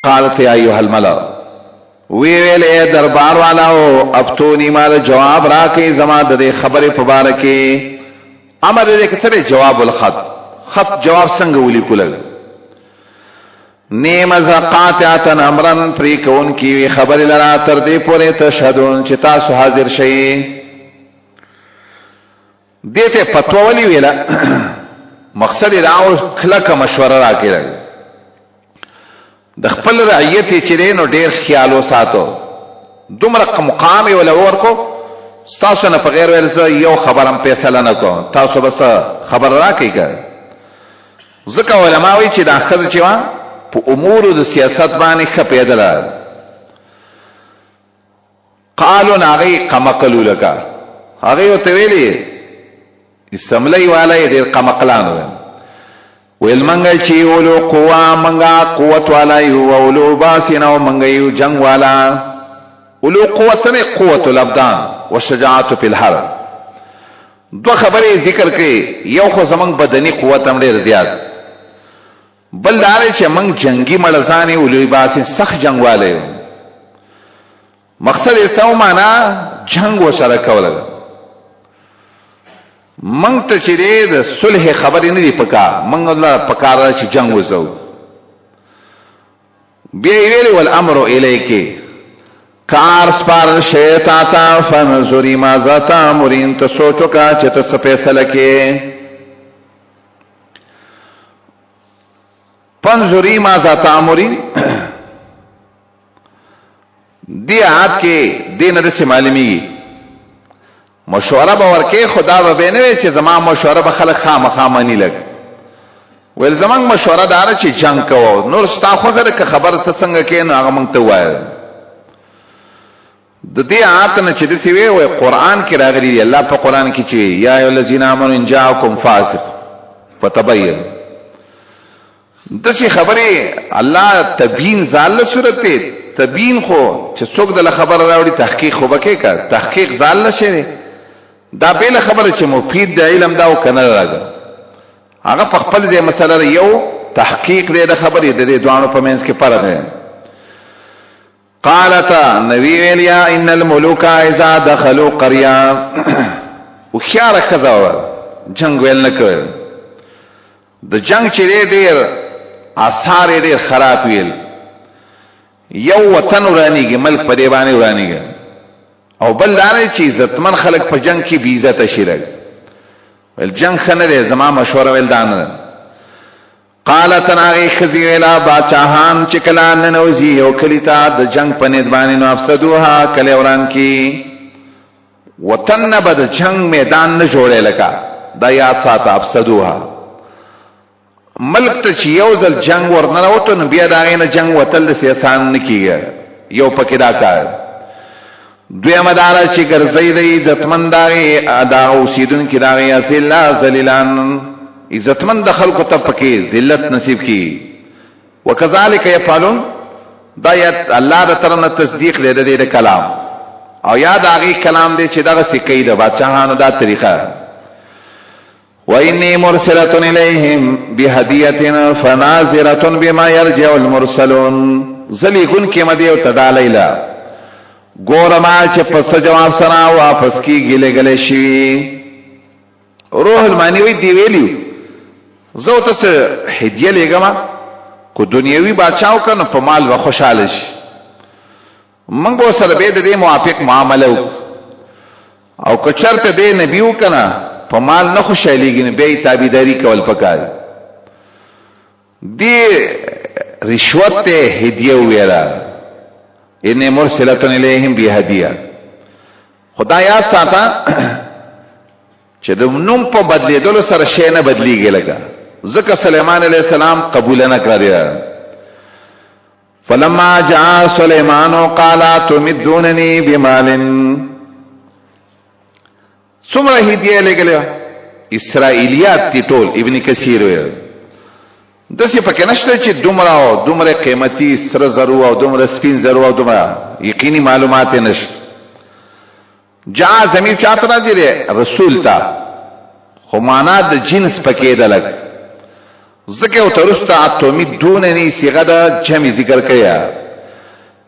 قالت یا ایها الملأ، وی ویل اے دربار والاو، افتونی، مال جواب راکې زما د دې خبرې په باره کې. امر دې کتره جواب الخط، خط جواب څنګه ولیکل؟ نیم ز قاطعتن امرن، پری کون کی وی خبر لرا تر دې پورې تشهدون چې تاسو حاضر شئ. دې ته فتوا ولي ویله؟ مقصد یې دا او کلکه مشوره راکړه، د خپل رعیت چې دی نو ډېر خیال وساتو. دومره مقام یې وله ورکو، ستاسو نه په غیر ویل زه یو خبر هم فیصله نه کوم، تاسو به څه خبر راکړئ که. ځکه علما وایي چې دا ښځه چې وه په امورو د سیاست باندې ښه پوهېدله. قالو، هغه قمقلو لکه هغه ورته ویلي اسمبلی والا یې ډېر قمقلان ویل، ویل منګه چې اولو قوا، منګه قوت والا یو، اولو باسین، او منګه یو جنگ والا. اولو قوت سره قوت الابدان والشجاعت فی الحرب. دو خبرې ذکر کړي، یو خو زمنګ بدني قوت هم ډېر زیات، بل دا چې منګ جنگي مړزانې، اولو باسین، سخت جنگ والا یو. مقصد یې څه معنا؟ جنگ وسره کوله. منګ ته چې دی د صلح خبرې نه دي پکار، منګ الله پکار چې جنگ وزو. بیا یې ویلي والامر الیک، کار سپارل شوی تا ته، فانظري ماذا تامرین، ته سوچ وکړه چې ته څه فیصله کې. فانظري ماذا تامرین، دی آیات کې دې نه داسې معلومیږي مشوره به ورکې، خدا به به نه وي چې زما مشوره به خلک خامخا مني. لږ ویل زمونږ مشوره دا ده چې جنګ کوو، نور ستا خوښه ده که خبره ته څنګه کې نو هغه مونږ ته ووایه. د دې آیات نه چې داسې وی، وایي قرآن کې راغلي دي، الله په قرآن کې چې یا ایها الذین آمنوا ان جاءکم فاسق فتبینوا، داسې خبرې الله تبیین ځان له صورت دی. تبیین خو چې څوک د خبره راوړي تحقیق خو بکې کا، تحقیق ځان له شي. دا بل خبره چې مفید د علم دا او کنه راځي، هغه په خپل ځای مسله ده. یو تحقیق دی د خبرې، د دې دواړو په منځ کې فرق دی. قالت، نبی ویل یا ان الملوک اذا دخلوا قريه، هوښیاره ښځه وه، جنګ ویل نه کوي. د جنګ چې دی ډېر آثار یې ډېر خراب ویل، یو وطن ورانیږي، ملک په دې باندې ورانیږي، او بل دا نه چې عزتمن خلک په جنګ کې بې عزته شي. لږ ویل جنګ ښه نه دی، زما مشوره ویل دا نه ده. قالت، هغې ښځې ویله، باچاهان چې کله ننوځي یو کلي ته د جنګ په نیت باندې نو افسدوها، کلی وران کړي. وطن نه به د جنگ میدان نه جوړې، لکه دا یاد ساته. افسدوها، ملک ته چې یو ځل جنگ ورننوتو نو بیا د هغې نه جنگ وتل داسې اسان نه کېږي. یو پکې دا کار، دویمه دا ده چې ګرځوي د عزتمند د هغې د هغه اوسېدونکي د هغې اذله ذلیلان، عزتمند د خلکو ته پکې ذلت نصیب کړي. وکذالک یفعلون، دا یا الله د طرف نه تصدیق دی د دې د کلام، او یا د هغې کلام دی چې دغه سکه د بادشاهانو دا طریقه. وإني مرسلة إليهم بهدية فناظرة بما يرجع المرسلون، زلی ګون کې مدی او تډالې لا ګورم چې په څه جواب سره واپس کیږي لګلې شي. روح المانی وی دی ویلیو زه ته څه هدیه لېږم، کو دنیوي بادشاہ کنه په مال و خوشاله شي، موږ به سره به د دې موافق معامله وکړو، او که چرته دې نبی وکنه په مال نه خوشالېږي نو بیا یې تابعداري کول پکار دی. رشوت ته هدیه ویله، ان مرسلتن الیهم بهدیه. خدا یاد ساته چې د نوم په بدلیدلو سره شی نه بدلیږي، لکه ځکه سلیمان علیه السلام قبول نه کړه دی. فلما جاء سلیمان قال تمدونني بمال، څومره هدیه لګلې؟ اسرائیلیات دي ټول. ابن کثیر ویل داسې پکې نشته چې دومره او دومره قیمتي سره زرو او دومره سپین زرو او دومره یقیني معلومات نشته. جا ضمیر چاته راځي دی؟ رسول ته، خو معنا د جنس پکې ده. لږ ځکه او ترسته اتومی دوننی صيغه د جمع ذکر کړي.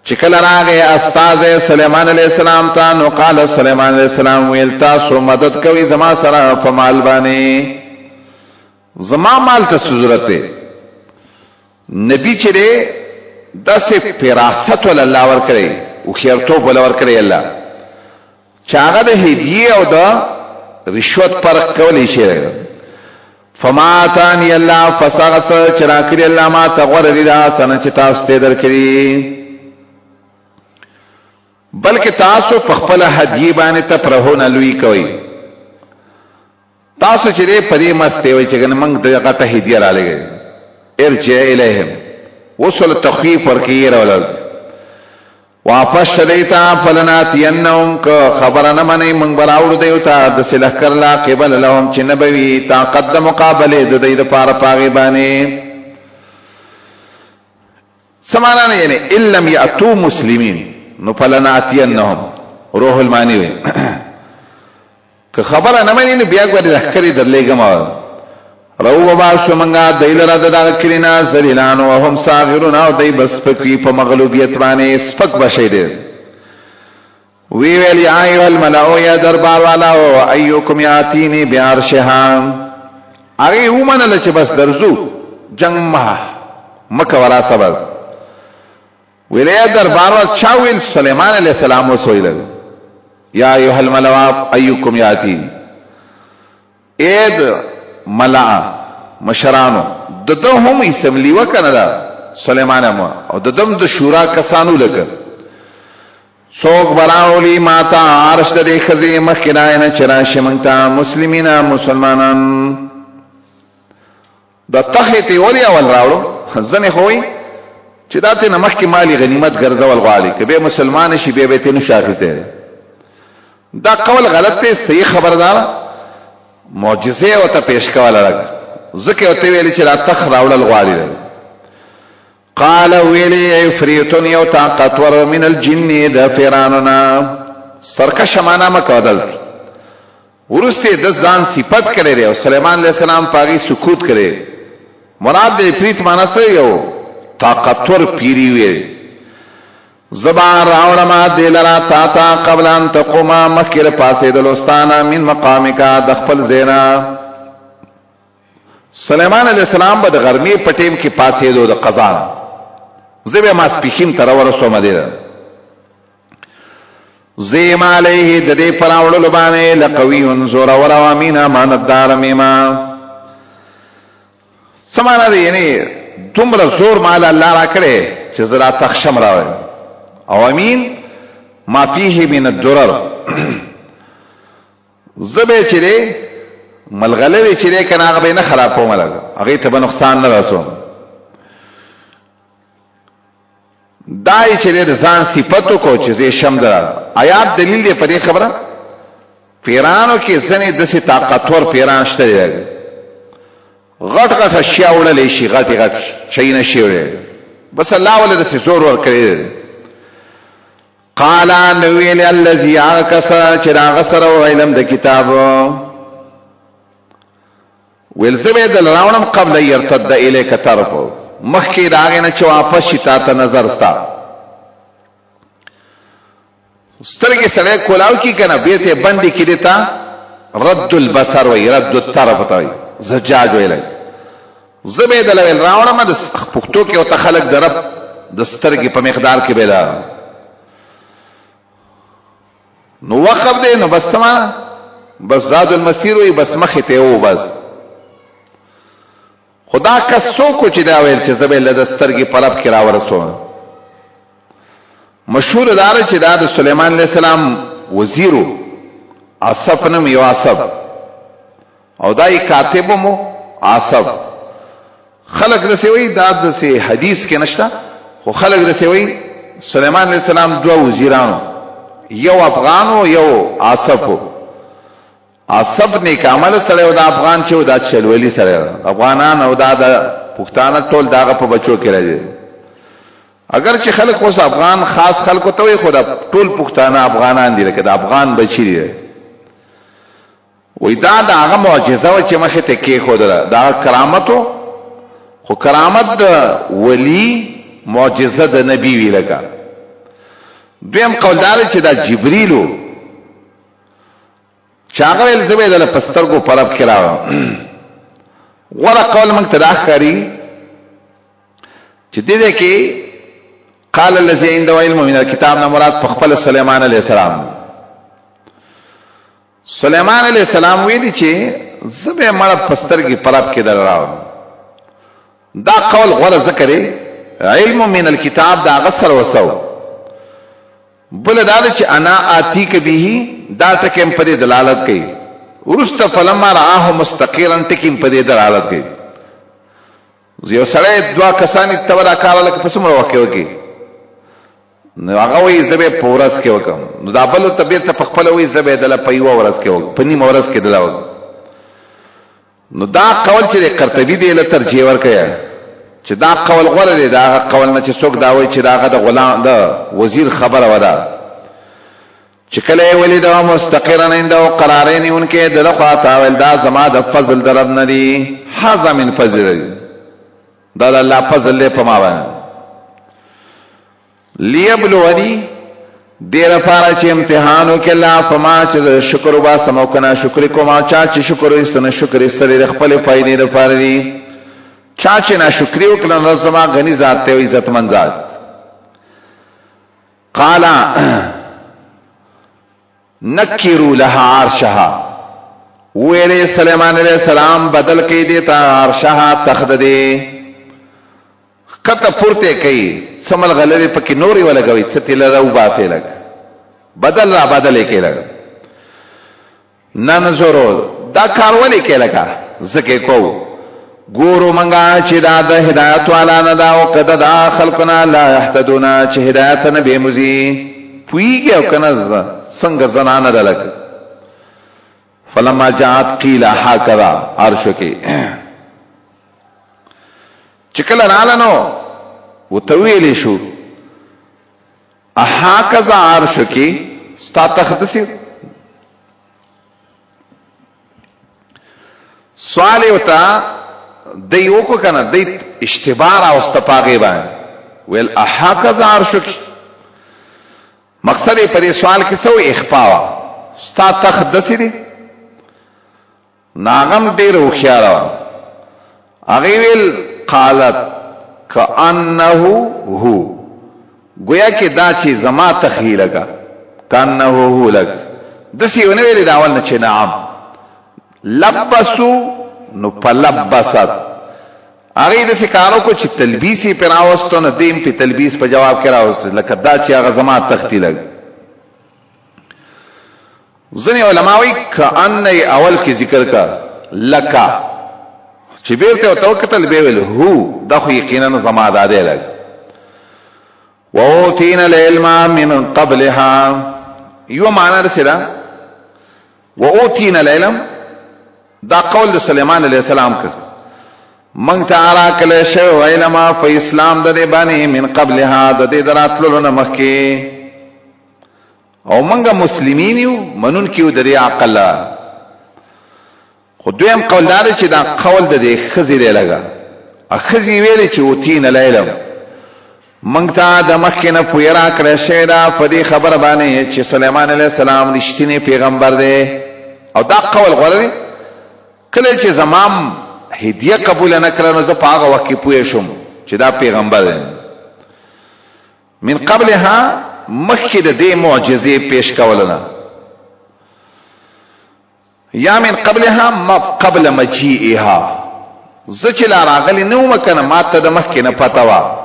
چې کله راغی استاد سليمان عليه السلام ته، نو قال سليمان عليه السلام ویل تاسو مدد کوي زما سره په مال باندې؟ زما مال ته ضرورت دی؟ نبی چې دی داسې فراست ول الله ورکړي او خیرتوب ول ورکړي الله، چې هغه د هدیې او د رشوت فرق کولی شي. فما اتانی الله، پس هغه څه چې راکړي الله ما ته غوره دي دا څه چې تاسو ته درکړي، بلکې تاسو په خپله هدیې باندې تفرحونه لوی کوئ. تاسو چې دې په دې مستې وئ چې ګنې موږ دغه ته هدیه رالېږئ. ارجع الیهم، اوس ول تخویف ورکوي، یې راولل واپس شه دی ته. فلناتینهم، که خبره نه منئ موږ به راوړو دیو ته داسې لښکر، لا قبل لهم، چې نه به وي طاقت د مقابلې د دوی دپاره په هغې باندې. څه معنا نه؟ یعنی ان لم یأتو مسلمین نو فلناتینهم، روح المانی وي، که خبره نه مني نو بیا ګورې لښکرې درلېږم. رو وباسو مونږه دی لره د دغه کلي نه ذلیلان وهم صاغرون، او دی به سپک وي په مغلوبیت باندې، سپک به شي دی. وی ویل یا ایها الملأ، یا دربار والا او ایکم یاتینی بعرشها. هغې ومنله چې بس درځو، جنګ مه مکه وراسه بس. ویل یا دربار والا، چا ویل؟ سلیمان علیه السلام اوس ویل یا ایها الملأ ایکم یاتینی، اې د ملأ مشرانو، د ده هم اسمبلي وه که نه ده سلیمان هم او د ده هم د شورا کسانو، لکه څوک به راولي ما ته عرش د دې ښځې مخکې د هغې نه چې راشي موږ ته مسلمینه مسلمانان؟ د تخې ته ولې اول راوړو؟ ځنې خو وایي چې دا ترې نه مخکې مالي غنیمت ګرځول غواړي، که بیا مسلمان شي بیا به یې ترې نشو اخیستی. دا قول غلط دی. صحیح خبره ده، معجزه ورته پیش کوله لږ، ځکه ورته ویلي چې دا تخ راوړل غواړي. قال ویلی عفریت، یو طاقتور، من الجن، د فیرانو نه. سرکشه معنا مه کوه دلته. وروسته د ځان صفت کړی دی او سلیمان علیه السلام په هغې سکوت کړی. مراد د عفریت معنا څه؟ یو طاقتور پیری وی. زبا راوړم دې لرا تا تا قبل ان تقوم، مخکې له پاڅېدلو ستا نه، من مقامک، د خپل ځای نه. سلیمان علیه السلام به د غرمې په ټیم کې پاڅېدو د قضا نه. زه به ماسپښین ته راورسوم دې زیم علیه، د دې پر راوړلو باندې لقوی زورور او امین، امانتدار میما. څه معنا دی؟ یعنی دومره زور مال الله را کړی چې زه را تخشم راوړم، او امین ما فیه من الدرر، زه به چې دی ملغلرې چې دی که نه هغه به یې نه خرابوم، لږ هغې ته به نقصان نه رسوم. دا یې چې د ځان صفت وکړو چې زه شم در آیات دلیل دی په دې خبره. پیرانو کې ځنې داسې طاقتور پیران شته دی، غټ غټ اشیاء وړلی شي، غټ غټ شیونه شي وړلی، بس الله ولې داسې زور ورکړی دی. قال، نو ویل الذي، هغه کس چې د هغه سره علم د کتاب، ویل زه به دل راوړم قبل يرتد الیک طرف، مخکې د هغې نه چې واپس شي تا ته نظر ستا سترګې. سړی کولاو کی کنه بیرته بندې کړي تا رد البصر وای، رد الطرف ته وای، زجاج ویل. زه به دل ویل راوړم، د پښتو کې او ته خلک د رب د سترګې په مقدار کې بیلا نو وقف دی، نو بس سما بس زاد المسیر وي، بس مخې ته و بس. خدا کس څوک چې دا ویل چې زه به له د سترګې په رب کې راورسوم؟ مشهور دار چې دا د سلیمان علیه السلام وزیرو، اصف نوم یو، اصف، او دا یې کاتب مو اصف. خلک داسې وایي، دا داسې حدیث کې نشته، خو خلک داسې وایي سلیمان علیه السلام دوه وزیرانو، یو افغان و یو اصف و. اصف نیک عمل سړی او دا افغان چې دا چلولی سړی. افغانان او دا د پښتانه ټول داغه په بچو کې راځي، اگر چې خلک اوس افغان خاص خلکو ته وایي، خو دا ټول پښتانه افغانان دي، لکه د افغان بچی دي. وای دا د هغه معجزه وه چې مخې ته کېښودله، د هغه کرامتو. خو کرامت د ولی معجزه د نبی وی لکه. دویم قول دار چې دا جبرئیلو چې هغه ویل زه به یې دله په سترګو په رب کې راوړم. غوره قول موږ ته دا ښکاري چې دې ځای کې قال الذي عنده علم من الكتاب نه مراد په خپل سلیمان علیه السلام. سلیمان علیه السلام ویلي چې زه به مړه په سترګې په رب کې دله راوړم. دا قول غوره ځکه دی علم من الكتاب دا هغه سره وسو. بله دا ده چې انا آتیک به دا ټکی هم په دې دلالت کوي. وروسته فلما رآه مستقرا ټکی هم په دې دلالت کوي. یو سړی دوه کسان ته به دا کار لکه په څومره وخت کې وکړي، نو هغه وایي زه به یې په ورځ کې وکړم، نو دا بل ورته بېرته په خپله وایي زه به یې دله په یوه ورځ کې وکړم، په نیمه ورځ کې دله وکړم. نو دا قول چې د قرطبي دی له ترجیح ورکوي چې دا قول غوره دی د هغه قول نه چې څوک دا وایي چې د هغه د غلام د وزیر خبره وه ده چې کله یې ولید مستقرا عنده قرارې نیونکی د ده خوا ته ویل دا زما د فضل د رب نه دی، هذا من فضل ربي، دا د الله فضل دی په ما باندې. ليبلوني، دې لپاره چې امتحان وکړي الله په ما چې زه شکر وباسم او که ناشکري کوم، او چا چې شکر وایست نو شکر ایستل یې د خپلې فایدې لپاره دي. چا چې ناشکري وکړه نو رب زما غني ذات دی او عزتمن ذات. قال نکرو لها عرشها، ویلې سلیمان علیه السلام بدل کړئ دې ته عرشها تخت دې، ښکته پورته یې کوي، څه ملغلرې پکې نورې ولګوي، څه تیله راوباسي لږ بدل را بدل یې کوي لږ. ننظرو دا کار ولې کوي لکه ځکه یې کوو، ګورو مونږه چې دا د هدایت والا نه ده او که د دا خلکو نه لا یهتدون چې هدایت نه بیموځي، پوهېږي او که نه څنګه زنانه ده لکه. فلما جاءت قیل هکذا عرشک، چې کله رااله نو ورته ویلی شو اهکذا عرشک، ستا تخت داسې. سوال یې ورته دی وکړو که نه، دی اشتباه راوسته په هغې باندې، ویل اهکذا عرشک، مقصد یې په دې سوال کې څه و؟ اخفا وه، ستا تخت داسې دی. نو هغه هم ډېره هوښیاره وه، هغې ویل قالت کأنه هو، ګویا کې دا چې زما تخت یې لکه کأنه هو لک، داسې یې ونه ویلې د اول نه چې نعم لبسو، نو فلبست هغې داسې کار وکړو چې تلبیس یې پرې راوستو، نو دی هم پرې تلبیس په جواب کې راوستو لکه دا چې هغه زما تختی لګ. ځینې علما وایي کأن یې اول کې ذکر کا لکه چې بیرته ورته وکتل بیا ویل هو دا خو یقینا زما دا دی لګ. واوتینا العلم من قبلها، یو معنا داسې ده واوتینا العلم، دا قول د سلیمان علیه السلام کړ، مونږ ته راکړل شوی علم په اسلام د دې باندې من قبلها د دې دراتلو نه مخکې، او مونږ مسلمین یو منونکي یو د دې عقل. خو دویم قول دا دی چې دا قول د دې ښځې دی لګه، ښځې ویلې چې اوتین العلم، مونږ ته د مخکې نه پوهه راکړی شوې ده په دې خبره باندې چې سلیمان علیه السلام رښتینی پیغمبر دی، او دا قول غوره دی. کله چې زمام هدیه قبول نه کړه نو زه په هغه وخت کې پوه شوم چې دا پیغمبر دی. من قبلها مخکې د دې معجزې پیش کولو نه، یا من قبلها ما قبل مجیئها، زه چې لا راغلی نه وم که نه ما ته د مخکې نه پته وه.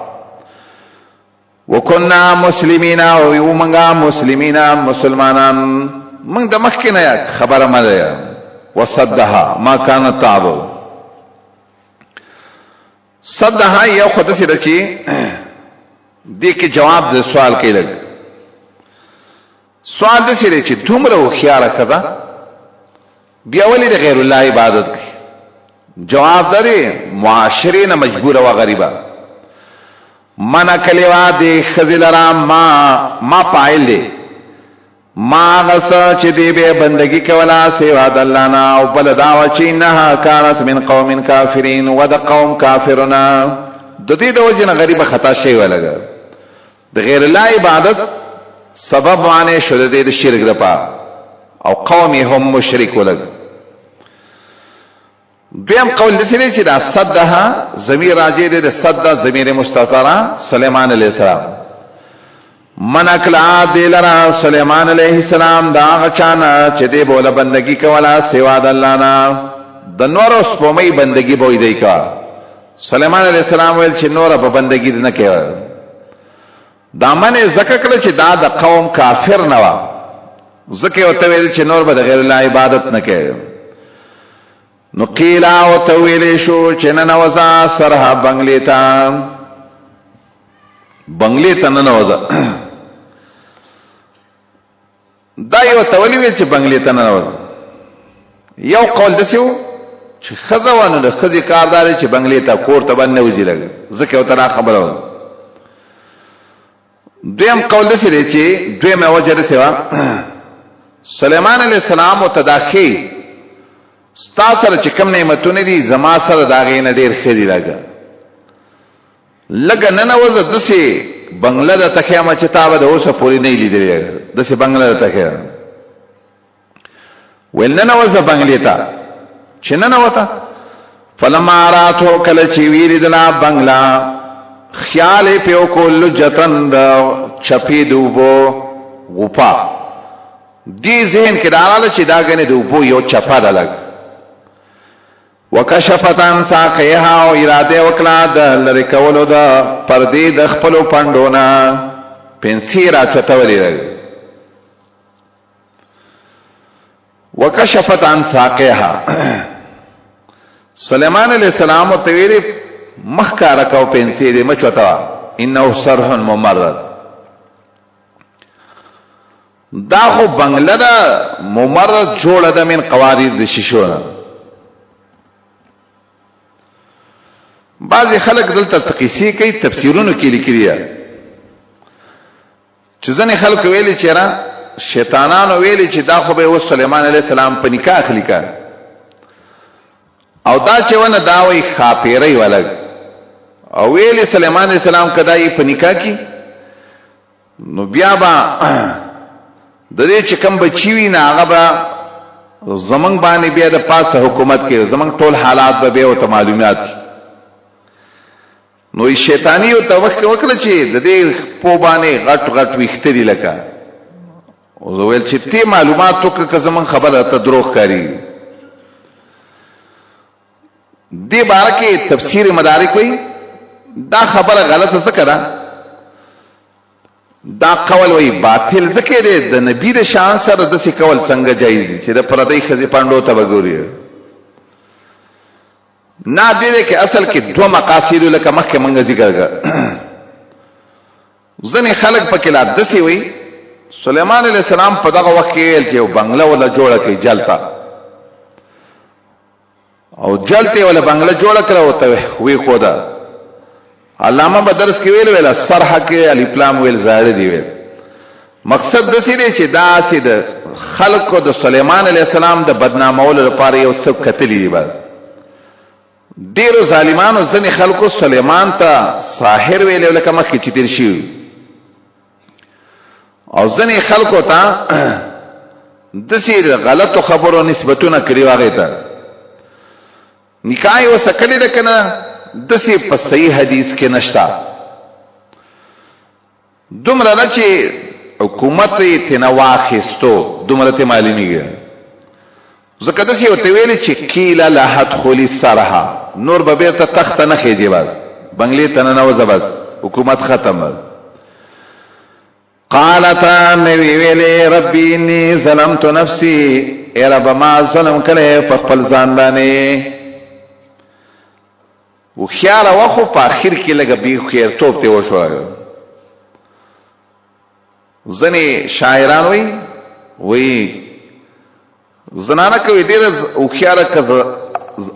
وکنا مسلمین، او یو مونږه مسلمین مسلمانان، مونږ د مخکې نه خبره مه ده. وصدها ما كانت تعبد، صدها یو خو داسې ده چې دې کې جواب د سوال کوي لږ. سوال داسې دی چې دومره هوښیاره ښځه بیا ولې د غیر الله عبادت کوي؟ جواب دا دی معاشرې نه مجبوره وه غریبه، منع کړې وه دې ښځې لره ما، ما فاعل دی، ما غسا چې دی به بندگی کولا سیوا د الله نه، او بل دا چې انها كانت من قوم کافرین، و د قوم کافرنا. د دې د وجه نه غریبه خطا شی ولګ، د غیر الله عبادت سبب معنی شو د دې د شرک لپاره، او قوم هم مشرک ولګ. دویم قول دسی دی چې دا صدها ضمیر راجع دی، د صد ضمیر مستتره سلیمان علیه السلام منع کړه دی لرا سلیمان علیه السلام دا هغه چا نه چې دی به له بندګي کوله سوا د الله نه، د نورو سپومۍ بندګي به دی کوه. سلیمان علیه السلام ویل چې نوره په بندګي نه کوي. دا منع ځکه کړه چې دا د قوم کافر نه وه، ځکه یې ورته ویل چې نور به د غیر الله عبادت نه کوي. نو قیلا او ته ویلې شو چې ننوځه سرها بنگلې ته، بنگلې ته ننوځه. دا یو ته ولې ویل چې بنگلې ته ننوځه؟ یو قول داسې و چې ښځه وه، نو د ښځې کار دا دی چې بنگلې ته کور ته به نه وځي لږ، ځکه ورته دا خبره وه. دویم قول داسې دی چې دویمه وجه داسې وه، سلیمان علیه السلام ورته دا ښیي ستا سره چې کوم نعمتونه دي زما سره د هغې نه ډېر ښه دي، لږه لږه ننوځه، داسې بنګله درته ښیم چې تا به د اوسه پورې نه لیدلې، داسې بنګله درته ښیم. ویل ننوځه بنګلې ته. چې ننوته، فلما راتو، کله چې ویلیدله بنګله، خیال یې پې وکړو لجتن د چپې د اوبو غوپه. دې ذهن کې دا راغله چې دا ګنې د اوبو یو چپه ده لږ. وکشفت عن ساقیها، او اراده وکړه د لرې کولو د پردې د خپلو پنډو نه، پنسې راچتولې لږ. وکشفت عن ساقیها، سلیمان علیہ السلام ته ویلي مخ کار کو پنسې دې مچوتا، انه صرح ممرد. دا خو بنگله ده ممرد جوړه ده من قواریر د شیشو نه. بعضې خلک دلته څه قصې کوي، تفسیرونو کې لیکلي چې ځنې خلکو ویلي چې را شیطانانو ویلي چې دا خو به اوس سلیمان علیه السلام په نکاح اخلي که، او دا چې ونه دا وایي ښاپېرۍ ولګ، او ویلي سلیمان علیه السلام که دا یې په نکاح کي نو بیا به د دې چې کوم بچي وي نه هغه به زمونږ باندې بیا د پاسه حکومت کوي، زمونږ ټول حالات به بیا ورته معلومات. نو شیطانی یو ته وخت وکړه چې د دې په باندې غټ غټ ویښته دي لکه، او زه ویل چې ته معلومات وکړه که زمونږ خبره ته دروغ ښکاري. دې باره کې تفسیر مدارک وایي دا خبره غلطه ځکه ده، دا قول وایي باطل ځکه دی، د نبي د شان سره داسې کول څنګه جایز دي چې د پردۍ ښځې پنډو ته به ګوري؟ نه، دې ده کې اصل کې دوه مقاصد لکه مخکې مونږ ذکر کړ. ځینې خلک پکې لا داسې وایي سلیمان علیه السلام په دغه وخت کې ویل چې یو بنګله وله جوړه کړئ جلته، او جلته وله بنګله جوړه کړه ورته وی ښوده. علامه به درس کې ویل ویله صرح کې الف لام ویل زاړه دي ویل. مقصد داسې دی چې داسې د خلکو د سلیمان علیه السلام د بدنامولو لپاره یو څه کتلي دي. بس ډېرو ظالمانو ځینې خلکو سلیمان ته ساحر ویلی لکه مخکې چې تېر شوي، او ځینې خلکو ته داسې د غلطو خبرو نسبتونه کړي هغې ته. نکاح یې ورسره کړې ده که نه، داسې په صحیح حدیث کې نشته. دومره ده چې حکومت یې ترېنه واخیستو، دومره ترې معلومیږي، ځکه داسې یې ورته ویلي چې قیل لها ادخلي الصرح، نور به بېرته تخت ته نه خېژې، بس بنګلې ته ننوځه، بس حکومت ختم. قالت، نوی ویلې ربي انی ظلمت نفسي، ای رب ما ظلم کړی په خپل ځان باندې. هوښیاره وه خو په اخر کې لږه بې هوښیارتوب ته وشو. ځینې شاعران وایي، وایي زنانه کوي ډېره هوښیاره که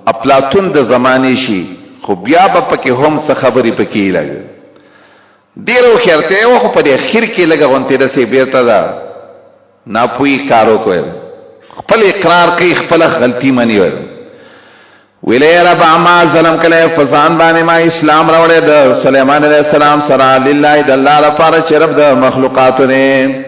اپلاتون د زمانې شي، خو بیا به پکې هم څه خبرې پکې لږ ډېره هوښیارتیا وه، خو په دې اخر کې لږه غونتې داسې بېرته ده ناپوهي کار وکړ، خپل اقرار کوي، خپل غلطي مني. ویل ویلې رب ما ظلم کړی په ځان باندې، ما اسلام راوړی د سليمان عليه السلام سره، لله، د الله لپاره چې رب د مخلوقاتو دی.